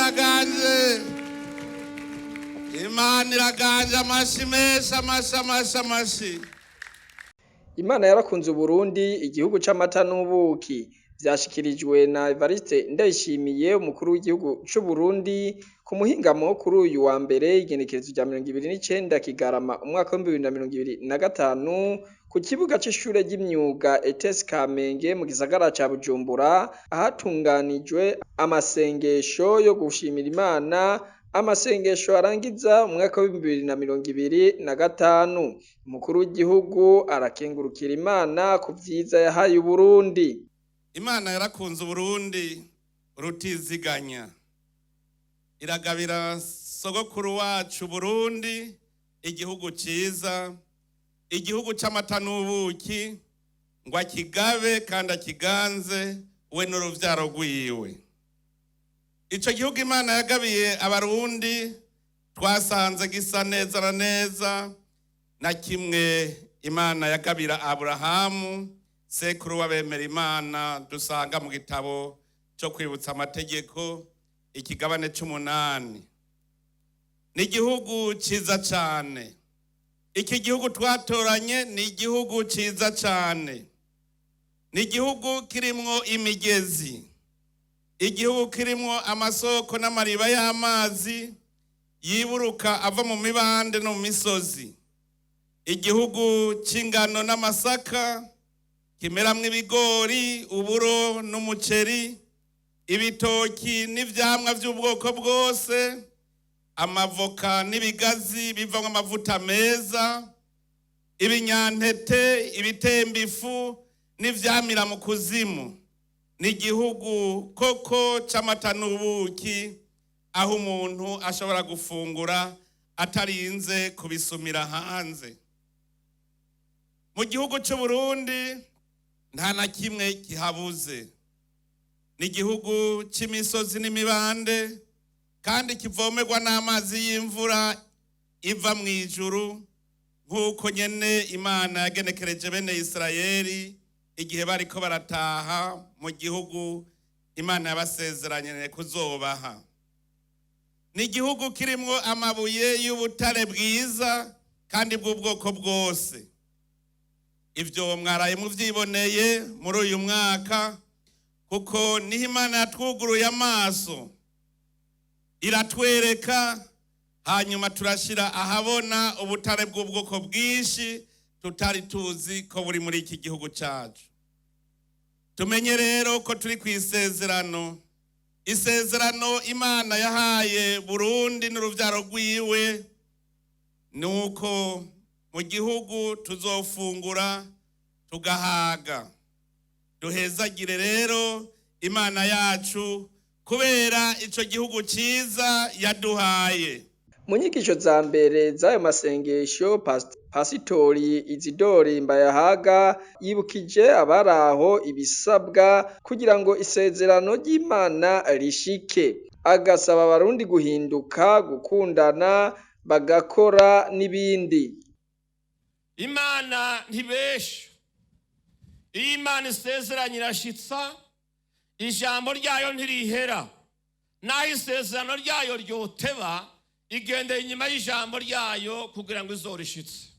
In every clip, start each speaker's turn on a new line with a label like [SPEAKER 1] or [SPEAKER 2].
[SPEAKER 1] Iraganje, Imana iraganje. Amashi menshi, amashi, amashi, amashi.
[SPEAKER 2] Imana yarakunze Uburundi, igihugu c'amata n'ubuki. Vyashikirijwe na Evariste Ndayishimiye, umukuru w'igihugu c'Uburundi, ku muhingamo kuri uyu wa mbere, igenekerezo rya 29 Kigarama umwaka w'2025, ku kibuga c'ishure ry'imyuga ETS Kamenge mu gisagara ca Bujumbura, ahatunganijwe amasengesho yo gushimira Imana, amasengesho arangiza umwaka w'2025. Umukuru w'igihugu arakengurukira Imana ku vyiza yahaye Uburundi.
[SPEAKER 1] Imana yarakunze Uburundi rutiziganya, iragabira sogokuru wacu Burundi igihugu ciza, igihugu c'amata n'ubuki, ngo akigabe kandi akiganze we n'uruvyaro rwiwe. Ico gihugu Imana yagabiye Abarundi twasanze gisa neza na neza na kimwe Imana yagabira Aburahamu, sekuru w'abemera Imana, dusanga mu gitabo cyo kwibutsa amategeko, ikigabane c'umunani. Ni igihugu ciza cane. Iki gihugu twatoranye ni igihugu ciza cane, ni igihugu kirimwo imigezi, igihugu kirimwo amasoko n'amariba y'amazi yiburuka ava mu mibande no mu misozi, igihugu c'ingano n'amasaka, kimeramwo ibigori, uburo n'umuceri, ibitoki n'ivyamwa vy'ubwoko bwose, amavoka n'ibigazi bivamwo amavuta meza, ibinyantete, ibitemba ifu n'ivyamira mu kuzimu. Ni igihugu koko c'amata n'ubuki, aho umuntu ashobora gufungura atarinze kubisumira hanze. Mu gihugu c'Uburundi nta na kimwe kihabuze. Ni igihugu c'imisozi n'imibande, kandi kivomerwa n'amazi y'imvura iva mu ijuru, nk'uko nyene Imana yagenekereje bene Isirayeli igihe bariko barataha mu gihugu Imana yabasezeranye kuzobaha. Ni igihugu kirimwo amabuye y'ubutare bwiza kandi bw'ubwoko bwose. Ivyo mwaraye muvyiboneye muri uyu mwaka, kuko niho Imana yatwuguruye amaso, iratwereka, hanyuma turashira ahabona ubutare bw'ubwoko bwinshi tutari tuzi ko buri muri iki gihugu cacu. Tumenye rero ko turi ku isezerano, isezerano Imana yahaye Burundi n'uruvyaro rwiwe, ni uko mu gihugu tuzofungura tugahaga. Duhezagire rero Imana yacu kubera ico gihugu ciza yaduhaye.
[SPEAKER 2] Mu nyigisho za mbere z'ayo masengesho, Pasitori Izidori Mbayahaga yibukije abari aho ibisabwa kugira ngo isezerano ry'Imana rishike, agasaba Abarundi guhinduka, gukundana, bagakora n'ibindi.
[SPEAKER 3] Imana ntibesha. Iyo Imana isezeranye irashitsa, ijambo ryayo ntirihera. Naho isezerano ryayo ryoteba, igendeye inyuma y'ijambo ryayo kugira ngo izorishitse.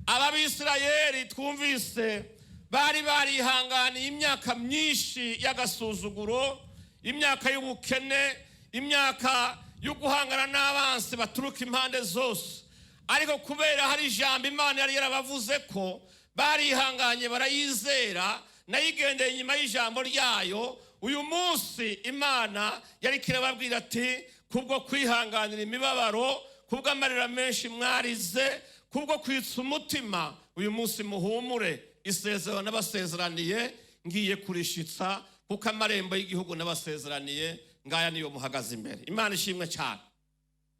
[SPEAKER 3] Aba Bisirayeli twumvise bari barihanganiye imyaka myinshi y'agasuzuguro, imyaka y'ubukene, imyaka yo guhangana n'abansi baturuka impande zose. Ariko kubera hari ijambo Imana yari yarabavuze ko, barihanganye, barayizera, nayo igendeye inyuma y'ijambo ryayo. Uyu munsi Imana yari kirababwira ati: "Kubwo kwihanganira imibabaro, kubw'amarira menshi mwarize, kubwo kwitsa umutima, uyu munsi muhumure, isezerano nabasezeraniye ngiye kurishitsa, kuko amarembo y'igihugu nabasezeraniye ngaya, niyo muhagaze imbere." Imana ishimwe cyane,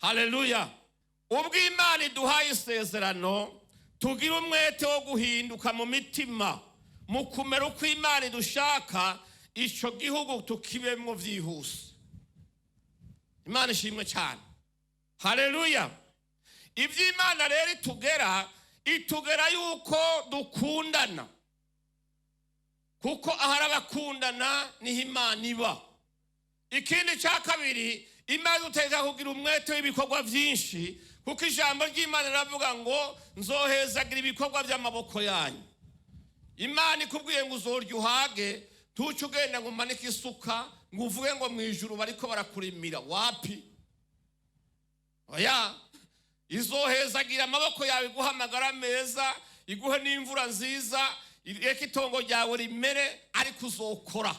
[SPEAKER 3] haleluya! Ubwo Imana iduhaye isezerano, tugira umwete wo guhinduka mu mitima, mu kumera uko Imana idushaka, icyo gihugu tukibemwo byihuse. Imana ishimwe cyane, haleluya! Ibyo Imana rero itugera, itugera yuko dukundana, kuko ahari abakundana niho Imana iba. Ikindi cya kabiri, Imana idutegeka kugira umwete w'ibikorwa byinshi, kuko ijambo ry'Imana riravuga ngo nzohezagira ibikorwa by'amaboko yanyu. Imana ikubwiye ngo uzorya uhage, ntuce ugenda ngo umanike isuka ngo uvuge ngo mu ijuru bariko barakurimira. Wapi, oya. Izohezagira amaboko yawe, iguhe amagara meza, iguhe n'imvura nziza, ireke itongo ryawe rimere, ariko uzokora.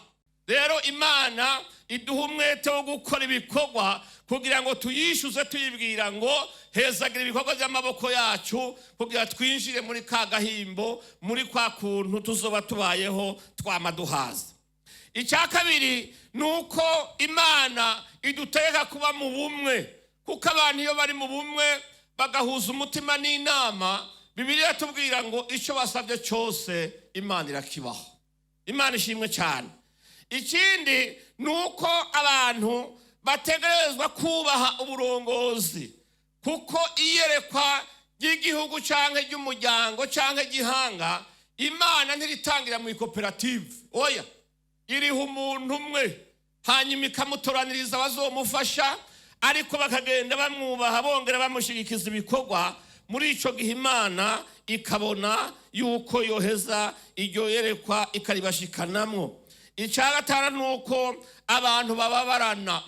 [SPEAKER 3] Rero Imana iduha umwete wo gukora ibikorwa kugira ngo tuyishyuze, tuyibwira ngo hezagira ibikorwa by'amaboko yacu, kugira twinjire muri ka gahimbo, muri kwa kuntu tuzoba tubayeho twama duhaza. Icya kabiri ni uko Imana idutegeka kuba mu bumwe, kuko abantu iyo bari mu bumwe bagahuza umutima n'inama, Bibiliya tubwira ngo icyo basabye cyose Imana irakibaho. Imana ishimwe cyane. Ikindi ni uko abantu bategerezwa kubaha uburongozi, kuko iyerekwa ry'igihugu cyangwa ry'umuryango cyangwa igihanga, Imana ntiritangira mu ikoperative. Oya, iriha umuntu umwe, hanyuma ikamutoraniriza abazomufasha, ariko bakagenda bamwubaha, bongera bamushyigikiza ibikorwa. Muri icyo gihe Imana ikabona yuko yoheza iryo yerekwa ikaribashikanamwo. Icya gatanu ni uko abantu bababarana,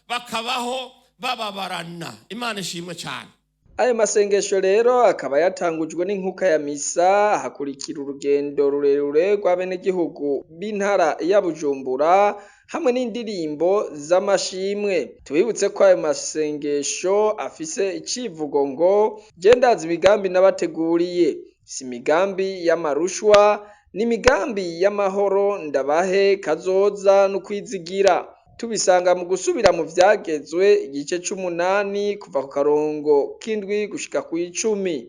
[SPEAKER 3] bakabaho bababarana. Imana ishimwe cyane.
[SPEAKER 2] Ayo masengesho rero akaba yatangujwe n'inkuka ya misa, hakurikira urugendo rurerure rw'abenegihugu b'intara ya Bujumbura hamwe n'indirimbo z'amashimwe. Tubibutse ko ayo masengesho afise icivugo ngo je ndazi imigambi nabateguriye, si imigambi y'amarushwa, ni imigambi y'amahoro, ndabahe kazoza n'ukwizigira. Tubisanga mu gusubira mu Vyagezwe, igice c'umunani, kuva ku karongo k'indwi gushika kw'icumi.